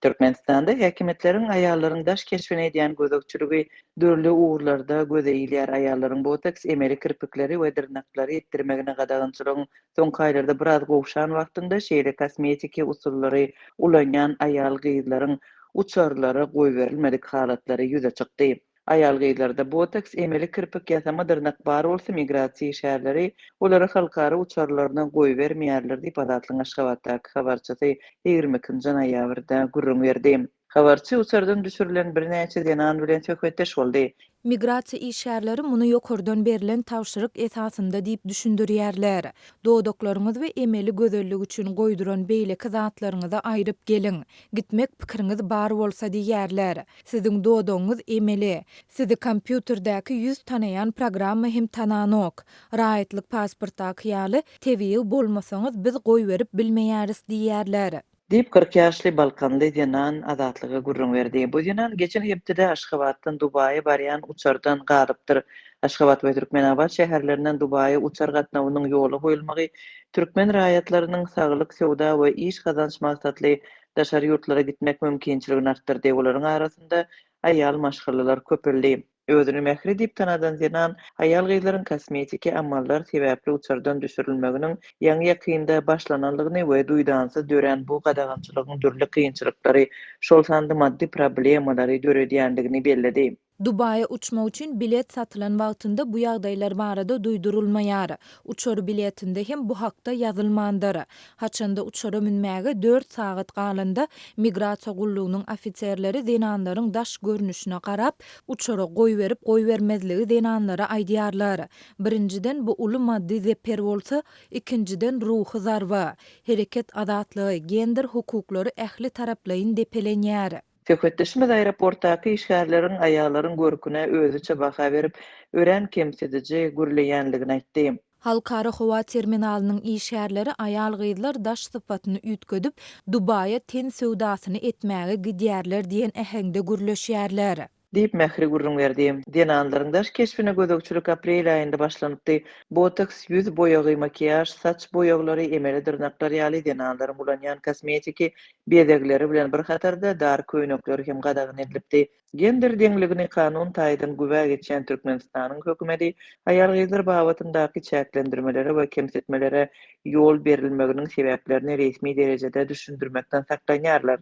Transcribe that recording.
Türkmenistanda häkimiýetleriň aýallaryň daş keşbine edýän gözegçiligi dürli ugurlarda göze ilýär. Aýallaryň botoks, emeli kirpikleri we dyrnaklary etdirmegine gadagançylygyň soňky aýlarda biraz gowşan wagtynda şeýle kosmetiki usullary ulanýan aýal-gyzlaryň uçarlara goýberilmedik halatlary ýüze çykdy. Aýal-gyzlarda botoks, emeli kirpik, ýasama dyrnak bar bolsa, migrasiýa işgärleri olary halkara uçarlaryna goýbermeýärler diýip, Azatlygyň Aşgabatdaky habarçysy 22 noýabrda gürrüň berdi. Habarçy uçardan düşürilen birnäçe zenan bilen söhbetdeş boldy. Migrasiýa işgärleri muny ýokardan berlen tabşyryk esasynda diýip düşündirýärler. Dodaklaryňyz we emeli gözellik üçin goýduran beýleki zatlaryňyzy aýryp geliň. Gitmek pikiriňiz bar bolsa diýýärler. Siziň dodagyňyz emeli. Sizi kompýuterdäki ýüz tanaýan programma hem tananok. Raýatlyk pasportdaky ýaly, tebigy bolmasaňyz biz goýberip bilmeýäris diýýärler. Diýip, 40 ýaşly balkanly zenan Azatlyga gürrüň berdi. Bu zenan geçen hepdede Aşgabatdan Dubaýa barýan uçardan galypdyr. Aşgabat we Türkmenabat şäherlerinden Dubaýa uçar gatnawynyň ýola goýulmagy türkmen raýatlarynyň saglyk, söwda we iş gazanç maksatly daşary ýurtlara gitmek mümkinçiligini artdyrdy. Olaryň arasynda aýal maşgalalar köpeldi. Özüni Mähri diýip tanadan zenan aýal-gyzlaryň kosmetiki amallar sebäpli uçardan düşürilmeginiň ýaňy-ýakynda başlananlygyny we duýdansyz dörän bu gadagançylygyň dürli kynçylyklary, şol sanda maddy problemalary döredýändigini belledi. Dubaýa uçmak üçin bilet satylan wagtynda bu ýagdaýlar barada duýdurylmaýar. Uçar biletinde hem bu hakda ýazylmandyr. Haçanda uçara münmäge dört sagat galanda, migrasiýa gullugynyň ofiserleri zenanlaryň daş görnüşine garap, uçara goýberip-goýbermezligi zenanlara aýdýarlar. Birinjiden, bu uly maddy zeper bolsa, ikinjiden, ruhy zarba. Hereket azatlygy, gender hukuklary ähli taraplaýyn depelenýär. Söhbetdeşimiz aeroportdaky işgärleriň aýallaryň görküne özüçe baha berip, örän kemsidiji gürleýänligini aýtdy. Halkara howa terminalynyň işgärleri aýal-gyzlar daş sypatyny üýtgedip, Dubaýa ten söwdasyny etmäge gidýärler diýen äheňde gürleşýärler. Diýip, Mähri gürrüň berdi. Zenanlaryň daş keşbine gözegçilik aprel aýynda başlanypdy. Botoks, ýüz boýagy, makiýaž, saç boýaglary, emeli dyrnaklar ýaly zenanlaryň ulanýan kosmetiki bezegleri bilen bir hatarda dar köýnekler hem gadagan edilipdi. Gender deňligini kanun taýdan güwä geçýän Türkmenistanyň hökümeti aýal-gyzlar babatyndaky çäklendirmelere we kemsitmelere ýol berilmeginiň sebäplerini resmi derejede düşündirmekden saklanýarlar.